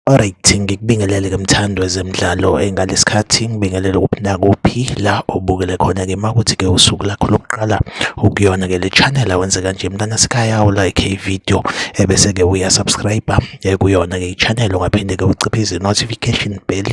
Alright, ngikubingelele-ke mthandi wezemidlalo ngalesikhathi ngibingelele kuphi nakuphi la obukele khona-ke makuthi-ke usuku lakho lokuqala ukuyona-ke le channel awenze kanje mntana sekhaya ulike i-video ebese-ke uyasubscribe kuyona-ke i-channel ungaphinde-ke uciphize i-notification bell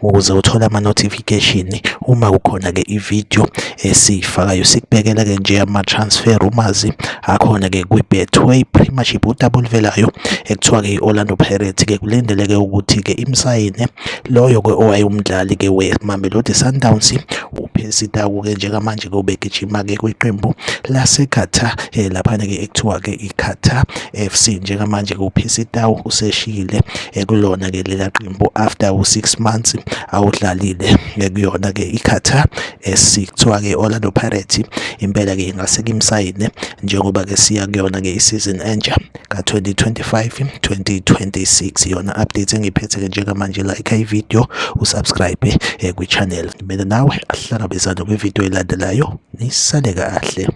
ukuze uthole ama-notification uma kukhona-ke i-video esiyifakayo. Sikubhekela-ke nje ama-transfer rumors akhona-ke kwi-Betway Premiership, udaba oluvelayo ekuthiwa-ke i-Orlando Pirates-ke kulindeleke ukuthi-ke imsayine loyo-ke owayewumdlali-ke we-Mamelodi Sundowns uPercy Tau-ke njengamanje-ke ubegijima-ke kwiqembu laseQatar laphana-ke ekuthiwa-ke iQatar FC. Njengamanje-ke uPercy Tau useshiyile kulona-ke lela qembu after u-6 months awudlalile kuyona-ke iQatar SC. Kuthiwa-ke i-Orlando Pirates impela-ke ingase kimsayine njengoba-ke siya kuyona-ke isizini entsha ka-2025 2026. Iyona update engiyiphethe-ke njengamanje. Like i-video, usubscribe kwi-channel. Mina nawe ahlangabezane kwividiyo elandelayo, nisale kahle.